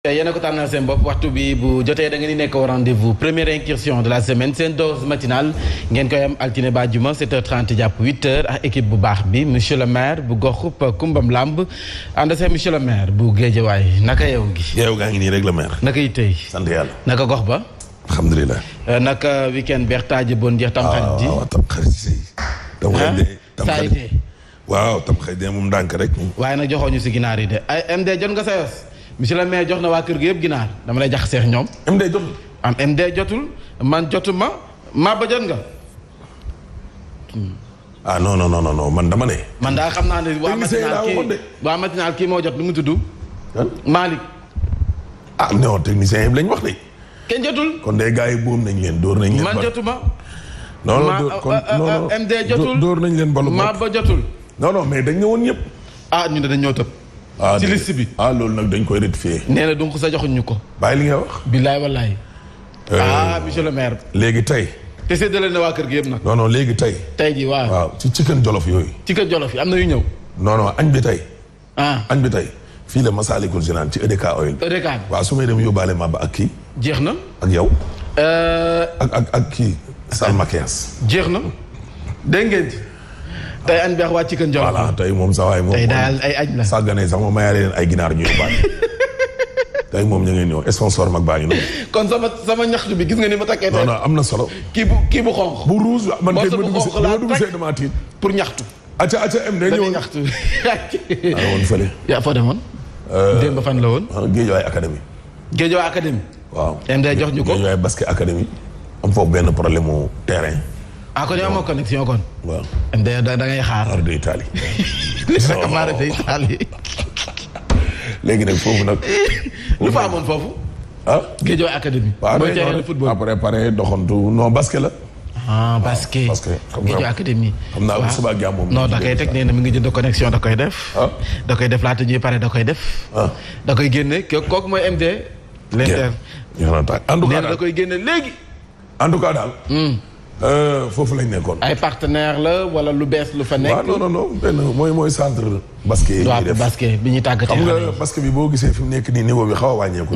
yéen a ko tànnal seen bopp waxtu bi bu jotee da ngeen di nekk au rendez-vous première incursion de la semaine seen dose matinale ngeen koy am altine ba àjjuma 7h30 jàpp 8h ak équipe bu baax bi monsieur le maire bu goxub Kumbam Lamb ànd see monsieur le maire bu Géejawaay naka yow gi. yow gaa ngi nii rek la maire. naka yi tey. sant yàlla. naka gox ba. alhamdulilah. naka weekend beex taaji bon jeex tam xarit ji. waaw tam xarit si. tam xarit de waaw tam xarit de moom ndànk rek. waaye nag joxoo ñu si ginaar yi de ay MD jot nga sa yos. monsieur le maire jox na waa kër gi yëpp ginaar dama lay jax seex ñoom. MD jotul. am MD jotul man jotuma maa ba jot nga. ah non man dama ne. man daal xam naa ne waa matinal kii moo jot nu mu tudd. Malick. ah non technicien yi lañ wax de. kenn jotul. kon de gars yi boom nañ leen dóor nañ leen. man jotuma. non MD jotul dóor nañ leen balu. maa ba jotul. non mais dañ ne woon ñëpp. ah ñu ne dañ ñoo tëb. ci liste bi loolu nag dañ koy rectifier. nee na donc sa joxuñ ñu ko. bàyyi li nga wax. billaay wallaay. monsieur le maire. léegi tey. te séddale na waa kër gi yëpp nag. non léegi tey. tey ji waaw. waaw ci chicken jolof yooyu. chicken jolof yi am na yu ñëw. non añ bi tey. añ bi tey fii la Massalikul Jinaan ci EDK oil. EDK bi waaw su may dem yóbbaale ma ba ak kii. jeex na. ak yow. ak kii. Sal Makias. jeex na dégg ngeen ci. tey añ bi ak waa chicken jolof. voilà tey moom sa waay moom. tey daal ay añ la. sàggane sax moom mayaale leen ay ginaar ñu yóbbaale. tey moom ñu ngi ñëw sponsor mag baa ngi noonu. kon sama ñaxtu bi gis nga ni ma takkee. non am na solo. kii bu xonq. bu rouge man kay ma dugg see dama tiit. pour ñaxtu. acca MD ñëwoon ñaxtu. maa woon fële. yaa foo demoon. démb fan la woon. Géejawaay académie. Géejawaay académie. waaw MD jox ñu ko. Géejawaay basket académie. am foofu benn problème mu terrain. kon yow amoo connexion kon. waaw MD da ngay xaar. ar de Italie. mara de Italie. léegi nag foofu nag. lu fa amoon foofu. Géejawaay académie. mooy terrain football après pare doxantu non basket la. basket. Géejawaay académie. xam naa bu subaa jàmm moom. non da koy teg nee na mi ngi jënd connexion da koy def. da koy def laata ñuy pare da koy def. da koy génne kooku mooy MD. l'inter. en tout cas da koy génne léegi. en tout cas daal. foofu lañ nekkoon. ay partenaire la wala lu bees lu fa nekk. waaw non benn mooy centre. basket yi ñuy def basket bi ñuy tàggatee. xam nga basket bi boo gisee fi mu nekk nii niveau bi xaw a wàññeeku.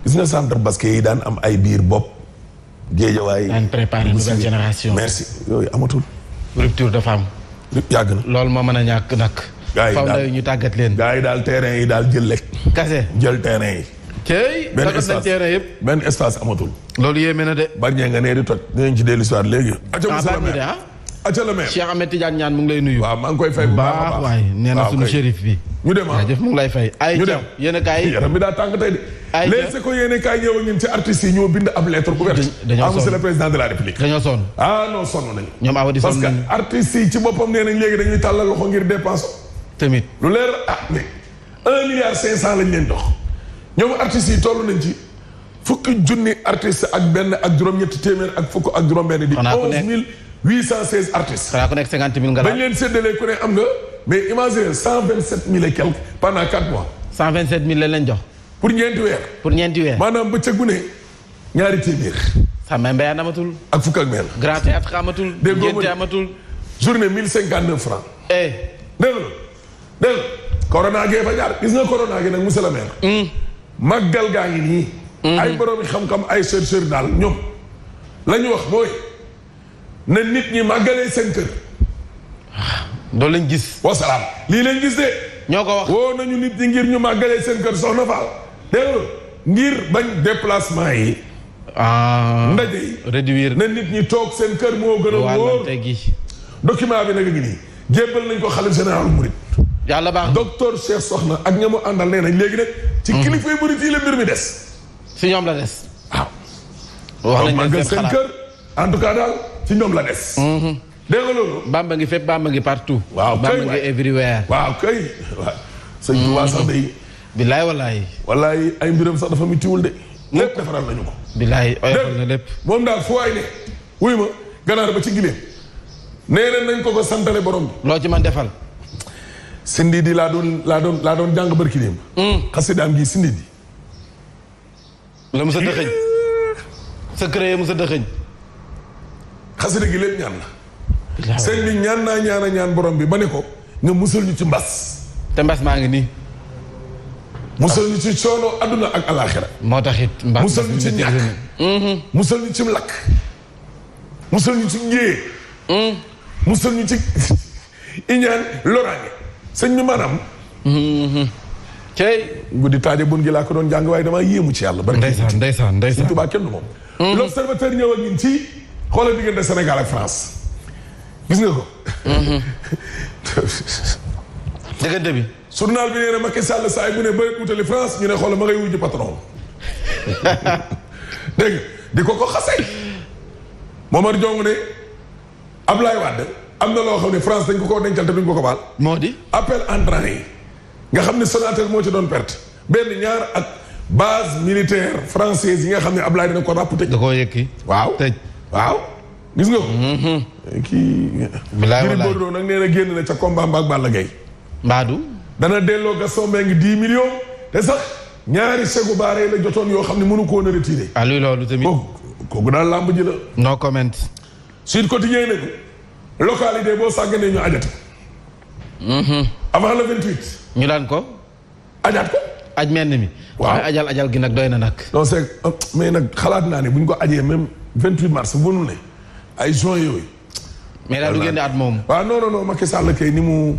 gis nga centre basket yi daan am ay biir bopp. Géejawaay daan préparer nouvelle génération. merci yooyu amatul. rupture de femme. yàgg na. loolu moo mën a ñàkk nag. gars yi daal ñu tàggat leen. gars yi daal terrain yi daal jël lekk. kase jël terrain yi. tey benn espace amatul. loolu yéeme na de. bari nga nee di toj. dinañ ci dellu si waat léegi. acca le maire Cheikh Ahmed Tidiane Niane mu ngi lay nuyu. waaw maa ngi koy fay bu baax a baax waay nee na sunu shérif bi. ñu dem jëf mu ngi lay fay. ñu dem yéen a kaay. yaram bi daa tàng tey de. ay léegi ko yéen a kaay ñëw ak ñun ci artistes yi ñoo bind ab lettre ouverte. dañoo sonn monsieur le président de la république. dañoo sonn. non sonn nañu. ñoom Awadi sonn nañu parce que artistes yi ci boppam nee nañ léegi dañuy tàllal loxo ngir dépense. tamit lu leer mais 1,5 milliard lañ leen dox. ñoom artistes yi toll nañ ci fukki junni artistes ak benn ak juróom-ñetti téeméer ak fukk ak juróom-benn di 11 816 artistes. xanaa ku nekk 50 000 nga daal. dañ leen séddalee ku ne am nga mais imagine 127 000 et quelques pendant 4 mois. 127 000 lañ leen jox. pour ñeenti weer. pour ñeenti weer. maanaam bëccëg bu ne ñaari téeméer. Samba Mbaye amatul. ak fukk ak benn. grand théâtre amatul. ngénte amatul. journée 1059 francs. dégg nga corona gee fa jaar gis nga corona gi nag monsieur le maire. màggal gaa ngi nii. ay borom xam-xam ay chercheurs daal ñoom la ñu wax mooy na nit ñi màggalee seen kër. loolu lañ gis. wasalaam lii lañ gis de. ñoo ko wax woo nañu nit ñi ngir ñu màggalee seen kër soxna Fall. dégg nga ngir bañ déplacement yi. ndaje yi. réduire na nit ñi toog seen kër moo gën a wóor. document bi nag a ngi nii jébbal nañ ko xalif général Mouride. yàlla baax docteur Cheikh Soxna ak ñamu àndal nee nañ léegi nag. ci kilifa yi Mouride yi la mbir mi des. si ñoom la des. waaw wax nañ seen kër en tout cas daal ci ñoom la des. dégg nga loolu. Bamba ngi fépp Bamba ngi partout. waaw kay Bamba ngi everywhere. waaw kay waaw. sëñ Tuubaa sax day. bilaay walaay. walaay ay mbiram sax dafa mitiwul de. lépp defaral nañu ko. bilaay oyofal na lépp. moom daal fu waay ne. wuy ma ganaar ba ci gileem. nee nañ ko santale borom bi. loo ci man defal. sindi di laa doon jàng barki démb. xasidaam gi sindi di. la musa dëxëñ. sa kër ya musa dëxëñ. xasida gi lépp ñaan la. sëñ bi ñaan borom bi ba ne ko nga musal ñu ci mbas. te mbas maa ngi nii. musal ñu ci coono adduna ak alaxira. moo tax it mbaa musal ñu ci ñàkk. musal ñu ci lakk. musal ñu ci njéer. musal ñu ci iñaan loraange sëñ bi maanaam. tey. guddi taaje bun gi laa ko doon jàng waaye damaa yéemu ci yàlla. ndeysaan Sëñ Tuubaa kenn du moom. L'Observateur ñëw ak ñun ci xoolal diggante Sénégal ak France gis nga ko. diggante bi. journal bi nee na Macky Sall saa yi bu ne bëri wutali France ñu ne xoolal ma ngay wujj patron. dégg di ko xasee. Momar Jong ne Ablaye Wade am na loo xam ne France dañ ko koo dencal te duñ ko baal. moo di. appel entrant yi nga xam ne Sonatel moo ci doon perte benn ñaar ak base militaire française yi nga xam ne Ablaye dina ko ràpp tëj. da koo yëkki. waaw tëj. waaw gis nga ko. kii. bilaay Gris Bordeaux nag nee na génn na ca combat mbaag Balla Gaye. Mbaadu. dana delloo Gaston Mbengue 10 millions te sax ñaari segu baaree la jotoon yoo xam ne mënu koo na retiré. ah luy loolu tamit. kooku daal làmb ji la. no comment. Sud Quotidien nañu localité boo sàgganee ñu ajat. avant le 28. ñu daan ko. ajaat ko. aj menn mi. waaw ajal gi nag doy na nag. non c'est mais nag xalaat naa ne bu ñu ko ajee même 28 mars bu nu ne ay juin yooyu. mais daal du génne at moom. waaw non Macky Sall kay ni mu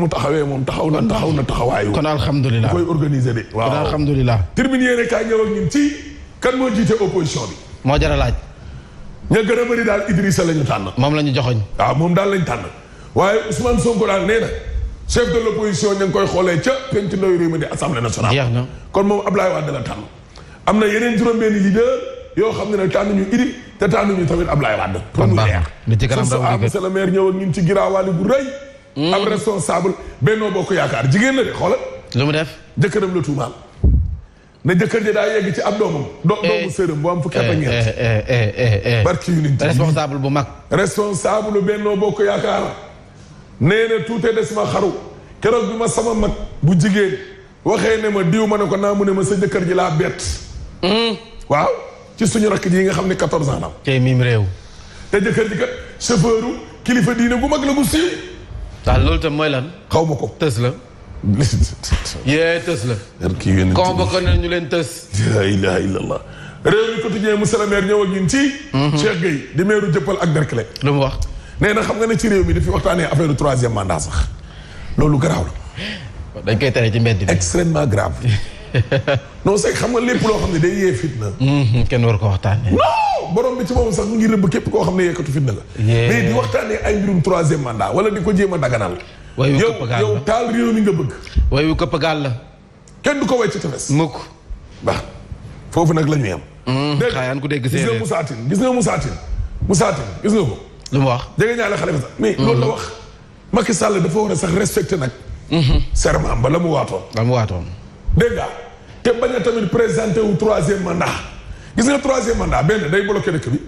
taxawee moom taxaw na taxawaayu. kon alhamdulilah koy organiser de. waaw kon alhamdulilah. terminé yéen kaay ñëw ak ñun ci kan moo jiite opposition bi. moo jar a laaj. ña gën a bëri daal Idrissa la ñu tànn. moom la ñu joxoñ. waaw moom daal lañ tànn waaye Ousmane Sonko daal nee na chef de l' opposition ña ngi koy xoolee ca penc ndaw réew mi di assemblée nationale. jeex na kon moom Ablaye Wade la tànn. am na yeneen juróom-benni leader yoo xam ne nag tànnuñu Idi te tànnuñu tamit Ablaye Wade. kon baax na li ci kanam raw monsieur le maire ñëw ak ñun ci giraawaali bu rëy. am responsable Benno Bokk Yaakaar jigéen la de xoolal. lu mu def. jëkkëram la tuumaal. na jëkkër ji daa yegg ci ab doomam. doomu sërëm bu am fukki at ak ñeent. barki yu nit responsable bu mag. responsable Benno Bokk Yaakaar nee na tuutee des ma xaru keroog bi ma sama mag bu jigéen waxee ne ma diw ma ne ko naa mu ne ma sa jëkkër ji laa bett. waaw ci suñu rakk ji yi nga xam ne 14 ans la. tey mim réew. te jëkkër ji kat chauffeur kilifa diine gu mag la gu siiw. daal loolu tam mooy lan. xaw ma ko tës la. yee tës la. convoqué na ñu leen tës. la ilaha illallah. réew mi quotidien monsieur le maire ñëw ak ñun ci. Cheikh Gueye di maire Jëppal ak Derklé. lu mu wax. nee na xam nga ne ci réew mi dafi waxtaanee affaire du troisième mandat sax loolu garaaw la. dañ koy tere ci mbedd bi. extrêmement grave. non c'est xam nga lépp loo xam ne day yee fitna. kenn war ko waxtaanee. non borom bi ci moom sax mu ngi rëbb képp koo xam ne yeekatu fitna la. mais di waxtaanee ay mbirum troisième mandat wala di ko jéem a daganal. yow taal réew mi nga bëgg. way wu këpp gaal la. kenn du ko way ci tefes. mukk. baax foofu nag la ñuy am. dégg nga ku dégg séeréer gis nga Moussa Tine gis nga ko. lu mu wax. jege ñaale xale bi sax mais loolu la wax. Macky Sall dafa war a sax respecté nag. serment ba la mu waatoon. dégg nga te bañ a tamit présenté wu troisième mandat. gis nga troisième mandat benn day bloqué dëkk bi.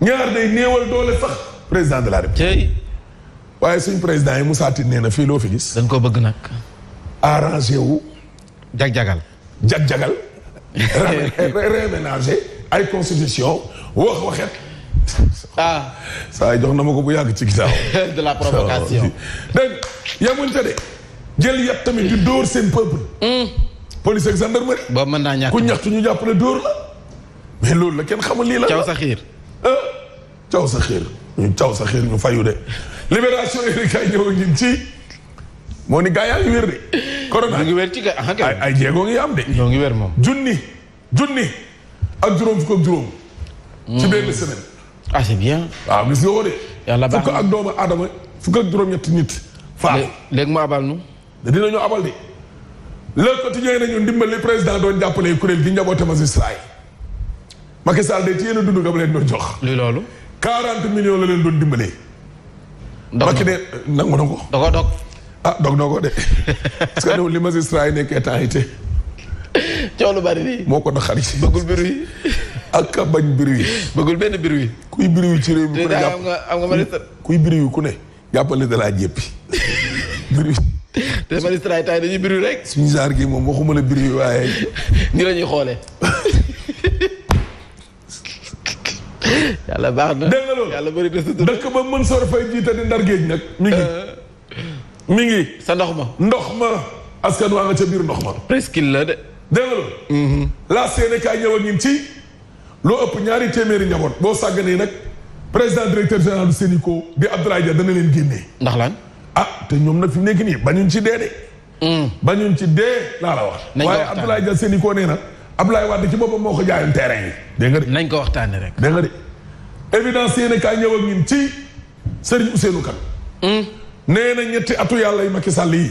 ñaar day néewal doole sax président de la République. waaye suñ président yi Moussa Tine nee na fii loo fi gis. dañ koo bëgg nag. arrangé wu. jag-jagal. réménager ay constitution waxet. saa yi jox na ma ko bu yàgg ci ginnaaw. de la provocation. dégg yamuñ ca de jël yat tamit di dóor seen peuple. police ak gendarmerie. boobu mën naa ñàkk ku ñaxtu ñu jàppale dóor la. mais loolu la kenn xamul lii la. caw sa xiir. caw sa xiir ñu fayu de. libération yi kay ñëw ak ñun ci. moo ni gaa yaa ngi wér de. corona ñu ngi wér ci ay jéego ngi am de. ñoo ngi wér moom. junni ak juróom fukk ak juróom. ci benn semaine. ah c'est bien. waaw gis nga ko de. yàlla baax fukk ak doomu aadama fukk ak juróom-ñetti nit. faatu léegi mu abal nu. dinañu abal de. Le Quotidien nañu ndimbali président doon jàppale kuréel gi njaboote magistrat yi. Macky Sall de ci yéen a dund nga ba leen doon jox. luy loolu. 40 millions la leen doon dimbalee. Macky ne nangu na ko. da koo dog. dog na ko de. parce que li magistrat yi nekkee temps yi te. coow lu bari nii. moo ko naqari. bëggul biru yi. ak ka bañ biru yi. bëggul benn biru yi. kuy biru yi ci réew mi ku ne jàpp am nga magistrat. kuy biru yi ku ne jàppale da laa jéppi. biru yi. te magistrat yi tay dañuy biru rek. suñu genre gi moom waxuma la biru yi waaye. ni la ñuy xoolee. yàlla baax na. dégg nga loolu yàlla bëri na sutura. dëkk ba Mansour Faye jiite di Ndar géej nag. mi ngi sa ndox ma. askan waa nga ca biir ndox ma. presqu'île la de. dégg nga loolu. la Sénégal ñëw ak ñun ci loo ëpp ñaari téeméeri njaboot boo sàgganee nag président directeur général du Sénico di Abdoulaye Dia dana leen génnee. ndax lan. te ñoom nag fi mu nekk nii bañuñ ci dee de. bañuñ ci dee laa la wax. waaye Abdoulaye Dia Sénico nee na Abdoulaye Wade ci boppam moo ko jaayoon terrain yi. dégg nga de nañ ko waxtaanee rek. dégg nga de évidence Sénégal ñëw ak ñun ci Serigne Ousseynou Kane. nee na ñetti atu yàlla yi Macky Sall yi.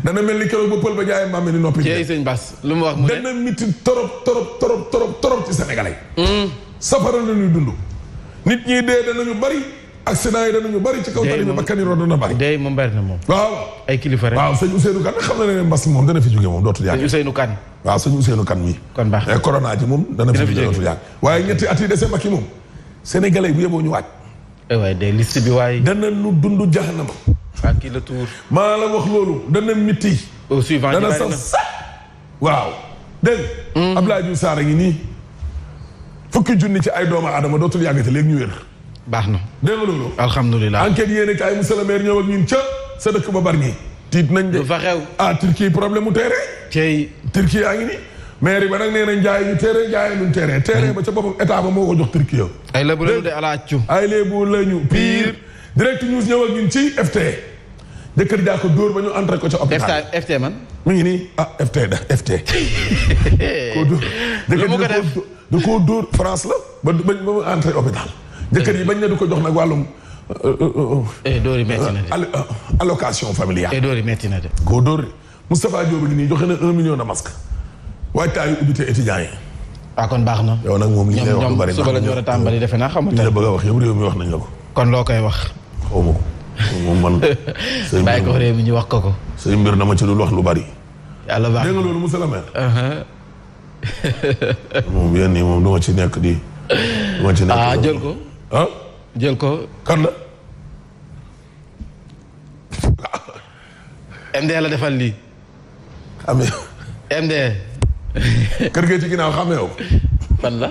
dana mel ni keroog ba pël ba jaayee maam ni noppi. ci sëñ Bass lu mu wax mu ne dana miti torop ci Sénégalais. safara la ñuy dund. nit ñi dee danañu bari accident yi danañu bari ci kaw tali bi bakkan yi root dana bari. dee moom bari na moom. waaw ay kilifa rek. waaw sëñ Ousseynou Kane xam na ne mbas moom dana fi jóge moom dootul yàgg. sëñ Ousseynou Kane. waaw sëñ Ousseynou Kane mi. kon baax na corona ji moom dana fi jóge dootul yàgg. waaye ñetti at yi dese Macky moom Sénégalais bu yeboo ñu waaj. waaye de liste bi waaye. dana nu dund jahannama. waa kii la tuur. maa la wax loolu dana miti. au suivant dana sax waaw dégg nga. Abdoulaye Diouf Sarr a ngi nii fukki junni ci ay doomu aadama dootul yàggate léegi ñu wér. baax na dégg nga loolu. alhamdulilah enquête yéene kaay monsieur le maire ñëw ak ñun ca sa dëkk ba bari ñi tiit nañ de. du fa xew. Turquie problème mu terrain. tey Turquie yaa ngi nii. maire yi ba nag nee nañ jaay ñu terrain jaay ñu terrain. terrain ba ca boppam état ba moo ko jox Turquie yow. ay lébu lañu de ala accu. ay lébu lañu pire. direct news ñëw ak ñun ci FT. jëkkër jaa ko dóor ba ñu entré ko ca hôpital. FT man. mu ngi nii FT da FT. koo dóor jëkkër da koo dóor France la ba mu entré hôpital. jëkkër yi bañ na du ko jox nag wàllum. dóor yi metti na de. allocation familiale. dóor yi metti na de. koo dóor Moustapha Diop ngi nii joxe na 1 million de masque. waaye taayu ubbite étudiants yi. kon baax na. yow nag moom li ngay wax lu bari. ñoom suba la ñu war a tàmbali defe naa xamante ne. li nga bëgg a wax yëpp réew mi wax nañ la ko. kon loo koy wax. xaw ma ko. moom man. bàyyi ko réew mi ñu wax ko. say mbir na ma ci lu wax lu bari. yàlla baax dégg nga loolu monsieur le maire. moom yéen nii moom du ma ci nekk di. du ma ci nekk jël ko. jël ko. kan la. MD la defal lii. xamee. MD. kër gee ci ginnaaw xamee yow. fan la.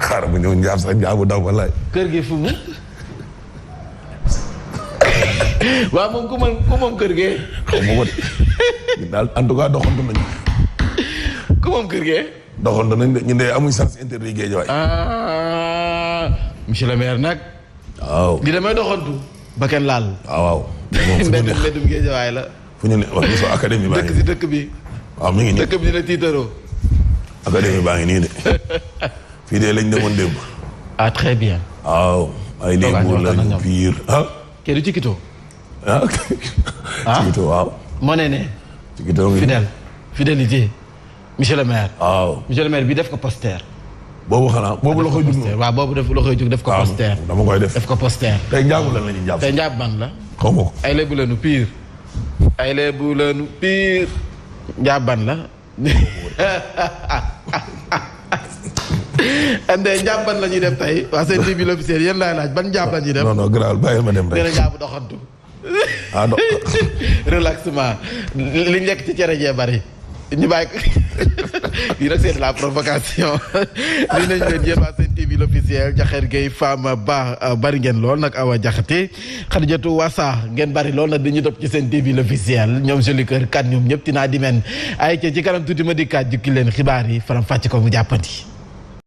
xaaral ma ñëw njaab sax njaabu daw wallaay. kër gi fu mu. waaw moom ku moom kër gee. xaw ma ko de. daal en tout cas doxantu nañu. ku moom kër gee. doxantu nañ de ñu ne amuñ sens interdit géej waay. monsieur le maire nag. waaw li damay doxantu. ba kenn laal. waaw. mbedum géej waay la. fu ñu ne wax gisoo académie baa ngi dëkk si dëkk bi. waaw mi ngi nii dëkk bi dina tiitaroo. académie baa ngi nii de. fii de lañ demoon démb. très bien. waaw. ay léegi lañu biir kii du Cikito. Cikito waaw. moo ne. Cikito ngi fidélité. monsieur le maire. waaw. monsieur le maire bi def ko poster. boobu xanaa boobu la koy jug noonu. waaw boobu la koy jug def ko poster. dama koy def ko poster. tey njaabu lan la ñuy jàpp. tey njaab ban la. xaw ma ko. ay lébu lanu pire. ay lébu lanu pire. njaab ban la. ande njaab ban la ñuy def tey waa seen TV l'officiel yéen laay laaj ban njaab la ñuy def. non garaawul bàyyil ma dem rek. nee na njaabu doxantu. relaxement li njëkk ci cere jee bari. ñu bàyyi ko lii nag c'est la provocation lii nañ leen yéen waa seen TV l'officiel Jaxeer Gueye Fama Ba bari ngeen lool nag Awa Jaxate Xadijatu Wasa ngeen bari lool nag dañuy topp ci seen TV l'officiel ñoom joli kër kan ñoom ñëpp dinaa di men ay ci kanam tuuti ma di kaat jukki leen xibaar yi faram fàcc ko mu jàppandi